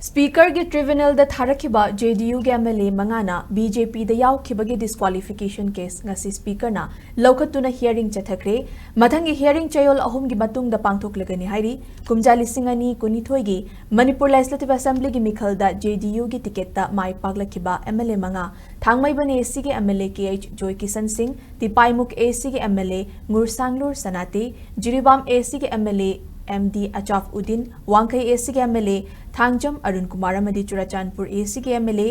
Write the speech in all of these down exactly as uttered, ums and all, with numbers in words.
Speakerꯒꯤ tribunalꯗ ꯊꯥꯔꯛꯈꯤꯕ JDUꯒꯤ MLA ꯃꯉꯥꯅ BJPꯗ ꯌꯥꯎꯈꯤꯕꯒꯤ disqualification case ꯉꯁꯤ Speakerꯅ ꯂꯧꯈꯠꯇꯨꯅ hearing ꯆꯠꯊꯈ꯭ꯔꯦ꯫ ꯃꯊꯪꯒꯤ hearing ꯆꯌꯣꯜ ꯑꯍꯨꯝꯒꯤ ꯃꯇꯨꯡꯗ ꯄꯥꯡꯊꯣꯛꯂꯒꯅꯤ ꯍꯥꯏꯔꯤ꯫ ꯀꯨꯝꯖꯥ ꯂꯤꯁꯤꯡ ꯑꯅꯤ ꯀꯨꯟꯅꯤꯊꯣꯏꯒꯤ Manipur Legislative Assemblyꯒꯤ ꯃꯤꯈꯜꯗ JDUꯒꯤ ticketꯇ ꯃꯥꯏ ꯄꯥꯛꯂꯛꯈꯤꯕ MLA ꯃꯉꯥ, ꯊꯥꯡꯃꯩꯕꯟ ACꯒꯤ MLA KH ꯖꯣꯏꯀꯤꯁꯟ ꯁꯤꯡ, ꯇꯤꯄꯥꯏꯃꯨꯛ ACꯒꯤ MLA ꯉꯨꯔꯁꯥꯡꯂꯨꯔ ꯁꯅꯥꯇꯦ, Jiribam ACꯒꯤ MLA MD ꯑꯆꯥꯐ Uddin, ꯋꯥꯡꯈꯩ ACꯒꯤ MLA ꯊꯥꯡꯖꯝ ꯑꯔꯨꯟ ꯀꯨꯃꯥꯔ ꯑꯃꯗꯤ ꯆꯨꯔꯆꯥꯟꯄꯨꯔ ACꯒꯤ MLA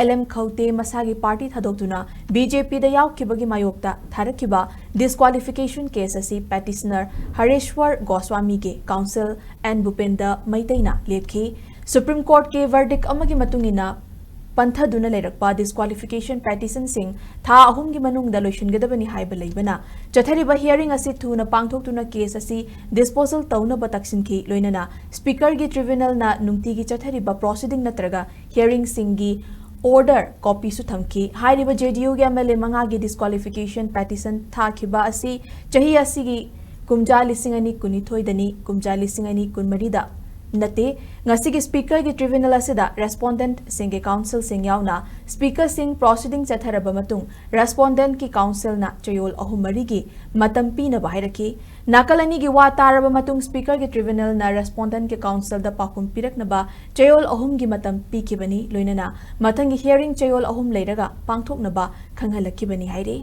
LM ꯈꯧꯇꯦ ꯃꯁꯥꯒꯤ party ꯊꯥꯗꯣꯛꯇꯨꯅ BJPꯗ ꯌꯥꯎꯈꯤꯕꯒꯤ ꯃꯥꯌꯣꯛꯇ ꯊꯥꯔꯛꯈꯤꯕ disqualification case ꯑꯁꯤ petitioner ꯍꯔꯦꯁ꯭ꯋꯔ ꯒꯣꯁ꯭ꯋꯥꯃꯤꯒꯤ counsel N ꯚꯨꯄꯦꯟꯗ ꯃꯩꯇꯩꯅ ꯂꯦꯞꯈꯤ꯫ Supreme Courtꯀꯤ verdict ꯑꯃꯒꯤ ꯃꯇꯨꯡ ꯏꯟꯅ ꯄꯟꯊꯗꯨꯅ ꯂꯩꯔꯛꯄ disqualification petitionꯁꯤꯡ ꯊꯥ ꯑꯍꯨꯝꯒꯤ ꯃꯅꯨꯡꯗ ꯂꯣꯏꯁꯤꯟꯒꯗꯕꯅꯤ ꯍꯥꯏꯕ ꯂꯩꯕꯅ, ꯆꯠꯊꯔꯤꯕ hearing ꯑꯁꯤ ꯊꯨꯅ ꯄꯥꯡꯊꯣꯛꯇꯨꯅ case ꯑꯁꯤ disposal ꯇꯧꯅꯕ ꯇꯛꯁꯤꯟꯈꯤ꯫ ꯂꯣꯏꯅꯅ Speakerꯒꯤ tribunalꯅ ꯅꯨꯡꯇꯤꯒꯤ ꯆꯠꯊꯔꯤꯕ proceeding ꯅꯠꯇ꯭ꯔꯒ hearingꯁꯤꯡꯒꯤ order copyꯁꯨ ꯊꯝꯈꯤ꯫ ꯍꯥꯏꯔꯤꯕ JDUꯒꯤ MLA ꯃꯉꯥꯒꯤ disqualification petition ꯊꯥꯈꯤꯕ ꯑꯁꯤ ꯆꯍꯤ ꯑꯁꯤꯒꯤ ꯀꯨꯝꯖꯥ ꯂꯤꯁꯤꯡ ꯑꯅꯤ ꯀꯨꯟꯅꯤꯊꯣꯏꯗꯅꯤ, ꯀꯨꯝꯖꯥ ꯂꯤꯁꯤꯡ ꯑꯅꯤ ꯀꯨꯟꯃꯔꯤꯗ ꯅꯠꯇꯦ꯫ ꯉꯁꯤꯒꯤ Speakerꯒꯤ tribunal ꯑꯁꯤꯗ respondentꯁꯤꯡꯒꯤ counselꯁꯤꯡ ꯌꯥꯎꯅ Speakerꯁꯤꯡ proceeding ꯆꯠꯊꯔꯕ ꯃꯇꯨꯡ respondentꯀꯤ counselꯅ ꯆꯌꯣꯜ ꯑꯍꯨꯝ ꯃꯔꯤꯒꯤ ꯃꯇꯝ ꯄꯤꯅꯕ ꯍꯥꯏꯔꯛꯈꯤ꯫ ꯅꯥꯀꯜ ꯑꯅꯤꯒꯤ ꯋꯥ ꯇꯥꯔꯕ ꯃꯇꯨꯡ Speakerꯒꯤ tribunalꯅ respondentꯀꯤ counselꯗ ꯄꯥꯎꯈꯨꯝ ꯄꯤꯔꯛꯅꯕ ꯆꯌꯣꯜ ꯑꯍꯨꯝꯒꯤ ꯃꯇꯝ ꯄꯤꯈꯤꯕꯅꯤ꯫ ꯂꯣꯏꯅꯅ ꯃꯊꯪꯒꯤ hearing ꯆꯌꯣꯜ ꯑꯍꯨꯝ ꯂꯩꯔꯒ ꯄꯥꯡꯊꯣꯛꯅꯕ ꯈꯪꯍꯜꯂꯛꯈꯤꯕꯅꯤ ꯍꯥꯏꯔꯤ꯫